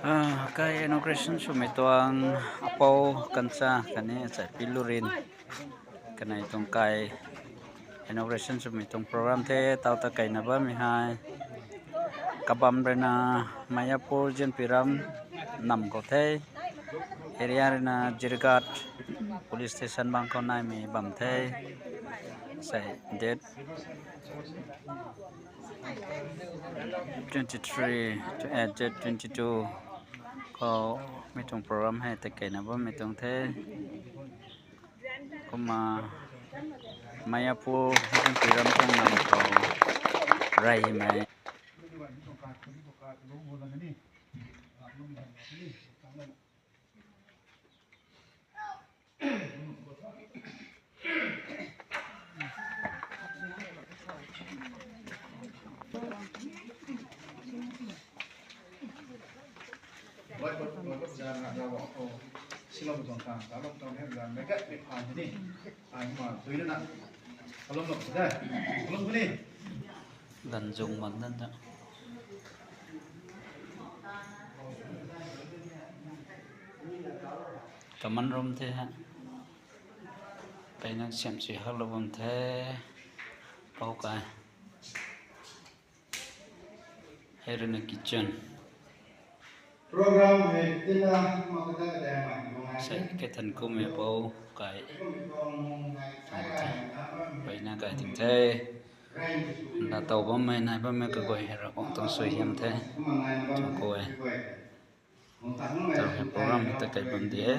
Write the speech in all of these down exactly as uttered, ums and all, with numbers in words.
Ah, kai inauguration swmei tuang apou kancha khatni achai pilurin kanei tuang kai inauguration swmei tuang program the. Tau ta kaina bammei hei kabam ruina Mayapur Zinpiram nam khou the. Area ruina Jirighat police station bang khou naimei bam the. Sei date twenty three to eight, date twenty two khou mi tuang program hei ta kaina bammei tuang the. Kumna Mayapur Zinpiram tuang nam khou reymei Ganzung mak dan ta. Common room the ha. Pei nang siam sui haklou bam the. Pou kai. Hei ruina kitchen. Program hei tina mak ta dai mai nung ai. Sei kaithan kummei pou kai. Pei na kai ting the. Na tow bammei nai bammei kaguay hei Ravguangc tuang suaihiam the. Tuang kuay. Tau hei program hei ta kai bam di e.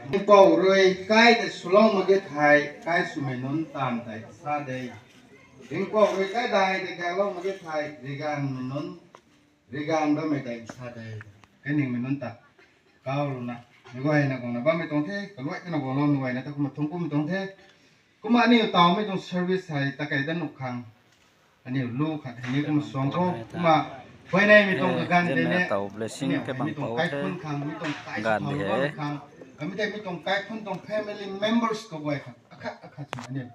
Tingkauh rui kai tei swlou mak ge thei, kai swmei nunc taanv tei sa de. Tingkauh rui kai dai tei gaylou mak ge thei, riganvmei nunc, rigan bammei tei sa de. Kainingmei nunc ta kau luna, mei guayna guangna bammei tuang the, kaluai kana guanglou mei guayna ta kumna thungc kummei tuang the. Kumna aniu tawmei tuang service hei ta kai dat nuh khang aniu lu khat hei ni kumna suang khou, kumna huayneymei tuang kaganv tei ne, tau blessing aniu ke hei bang mi tuang pou the. Kaikhun khang, mi tuang kai Ganv di swphang he. Bam khang, kami tei mi tuang kaikhun tuang family members kaguay khang akhat akhat swna aniu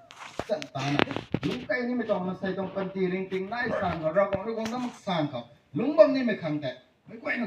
chan tana lungc kai nimei tuang, masei tuang panty ringting nai sang khou, Ravguangc rui guang dam mak sang khou lungc bam nimei khang tei mei guayna